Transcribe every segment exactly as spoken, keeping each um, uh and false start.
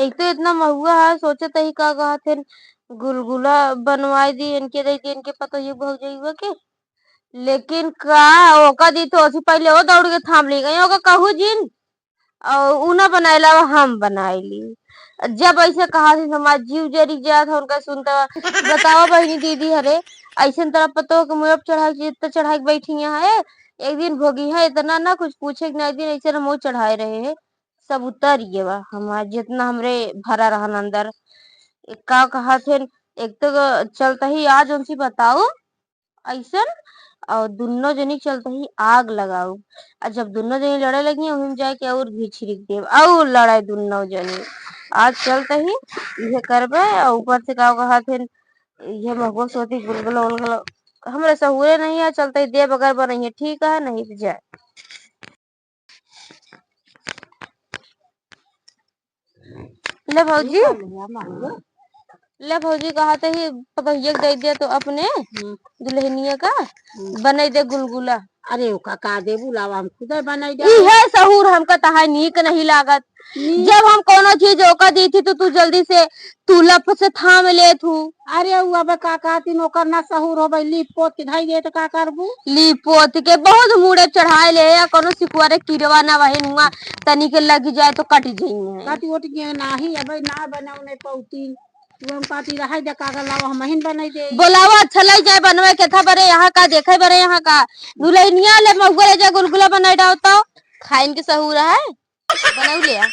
एक तो इतना महुआ है, सोचत ही का कहत हन, गुलगुला बनवाई दी इनके, दे दी इनके पतोहिया भौजइया के। लेकिन का, ओका दी तो ओसी पहले वो दौड़ के थाम ली गई, ओका कहू जिन, और ऊ ना बनाइला, हम बनाइली। जब ऐसे कहा थी, हमार जीव जरी जात है उनका सुनता। बताओ बहिनी, दीदी हरे, ऐसे तरह पतोह के मुँह पे चढ़ाई, जितना चढ़ाई के बैठी यहाँ है, एक दिन भोगी है इतना ना, कुछ पूछे के ना, एक दिन ऐसे हम चढ़ाए रहे हैं, सब उतर गए बा हमार, जितना हमरे भरा रहन अंदर। एक का कहा थे, एक तो चलता ही आज उनसे बताओ, ऐसन, और दुन्नो जनी चलते ही आग लगाऊ। आ जब दुन्नो जनी लड़े लगी, वहीं जाके और घी छिड़क देब, और लड़ाई दुन्नो जनी। आज चलते ही इहे करबे, और ऊपर से का कहत हन, इहे महुआ सोती गुलगुला उलगुला, हमरे सहुरे नहीं है, चलते ही देब अगर बनइहे, ठीक है, नहीं तो जाए। ले भौजी, ले भौजी, कहत ही पतोहिया के दे दे तो अपने हम्म। दुल्हनिया का हम्म। बनाई दे गुलगुला। अरे ओका का देबू, लावा हम खुदे बनाई दे। इहे सहूर हमका तहार नीक नहीं लागत। नीक। जब हम कोनो चीज ओका दी थी तो तू जल्दी से तू लप से थाम ले थू। अरे उ अब का कहती, ओकर ना सहूर होबे, लीप पोत के धई दे तो का करबू? लीप पोत के बहुत मूड़े चढ़ाए ले या कोनो सिकुआरे किरवा ना वही नुआ तनी के लग जाए तो कट जइहे। कट उट के नाही, अबे ना बनाऊ नहीं पौती। तू हम कहती रहे दे कागल लावा, हम हिन बनाई दे। बोलावा अच्छा लग जाए बनवे के था बरे यहाँ का, देखे बरे यहाँ का। दुल्हनिया ले महुआ ले जा गुलगुला बनाई डाल तो। खाइन के सहूर है, बनाऊ ले आ।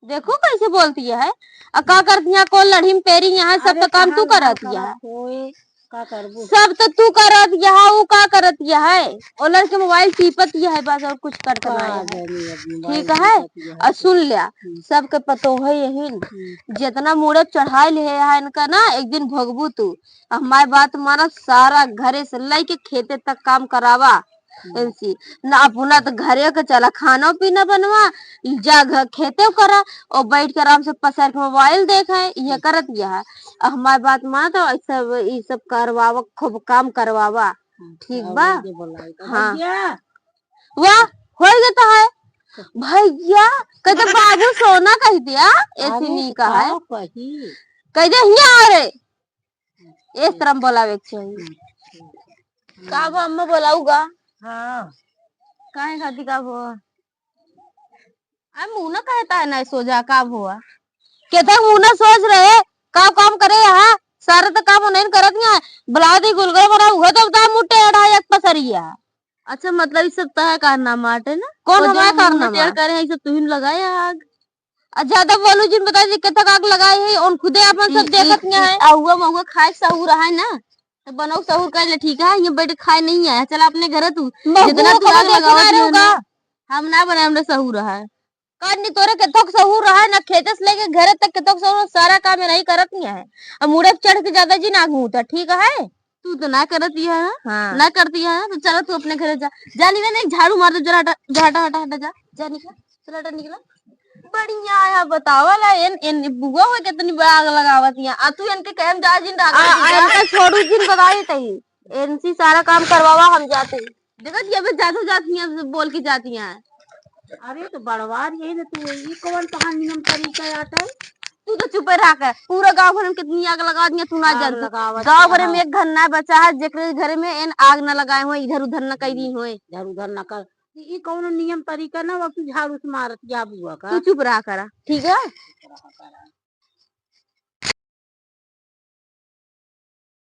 देखो कैसे बोलती है। आ का करती है, कौन लड़ी में पेरी यहाँ, सब अरे तो काम तू कहाँ करत है। होए, का करबू? सब तो तू करत है, ऊ का करत है? ओ लड़के मोबाइल टीपत है बस, और कुछ करत का नहीं है। जानी अब मोबाइल ठीक है? टीपत है। और सुन लिया, हम्म। सबके पतोह है यही, हम्म। जितना मूड़े चढ़ाई ले है इनका ना, एक दिन भोगबू तू। अब हमारी बात माना, सारा घरे से लेके खेते तक काम करावा। हम्म। इनसे ना अपना तो घरे के चला, खाना पीना बनवा, जा घर खेते करा, और बैठ के आराम से पसर के मोबाइल देखे, ये हम्म। करत यह। अब हमारी बात माना तो ऐसा, ये सब करवावा, खूब काम करवावा, हम्म। ठीक बा? हाँ। भैया। वाह, हो गया तो है। भैया, कहते बाबू सोना कह दिया, ऐसी अरे, नहीं कहा है। का कही? कह दे, "हियाँ आ रे।" इस तरह में बोलावे के चाहिए। का भो अम्मा बोलाऊगा? हाँ। काहे खाती का भो? आ मुँह ना कहता है ना सोजा का भो? केतक मुँह ना सोच रहे, का काम करे यहाँ? सारा तो काम नहीं करत यहाँ। बुला दी गुलगुला बना, वो तो बता मुट्टे अढ़ाई एक पसरिया। अच्छा, मतलब ई सब तोहार कारनामा आटे ना? कौन तो हमार जौन मुँह कारनामा? टेढ़ करे है, ई सब तुहिन लगाए आग। आ ज्यादा बोलू जिन, बताई जी, केतक आग लगाए है, उन खुदे आपन ई, सब ई, देखत ई, नहीं है। अहुआ महुआ खाए के सहूर है ना, तो बनऊ सहूर कर ले, ठीक है? ये बैठ खाए नहीं है, चला अपने घरे तू। महुआ जितना तू कौन आग देखी लगावत ना है रहो ना, का? हम ना बनाए, हमरे सहूर है। का नी तोरे केतक सहूर रहा है ना, खेते से लेके घरे तक केतक सहूर, सारा काम ये नहीं करत नहीं है। अब मुड़े पे चढ़ के ज्यादा जी ना घूमता, ठीक है? तू तो ना करत ही है ना? हाँ। ना करती है ना, तो चला तू अपने घरे जा। जा निकल, एक झाड़ू मार दे, जरा हटा, जा हटा, हटा, हटा, जा, जा निकल, चला हटा, निकला। बढ़िया है, बतावा ला, एन, एन बुआ हो कितनी बड़ा आग लगावत है, आ तू इनके कहम जा जिन रात आ, में आ, जा। इनका छोड़ू जिन बताई तई, इनसे सारा काम करवावा, हम जाते हैं। देखत ये अबे जात हो जाती हैं, बोल के जाती हैं। अरे तो बड़वार यही ना तू, ई कौन तहार नियम तरीका आटे? तू तो चुपे रहा कर। पूरा गाँव भर में कितनी आग लगा दिया, तू ना आग जानती। लगावत गाँव भर रहा। में एक घर ना बचा है जेकरे घर में एन आग ना लगाए होए, इधर उधर ना करी होए। इधर उधर ना कर। ई कौनो नियम तरीका ना, अब तू झाड़ू से मारत या बुआ का। तू चुप रहा करा, ठीक है?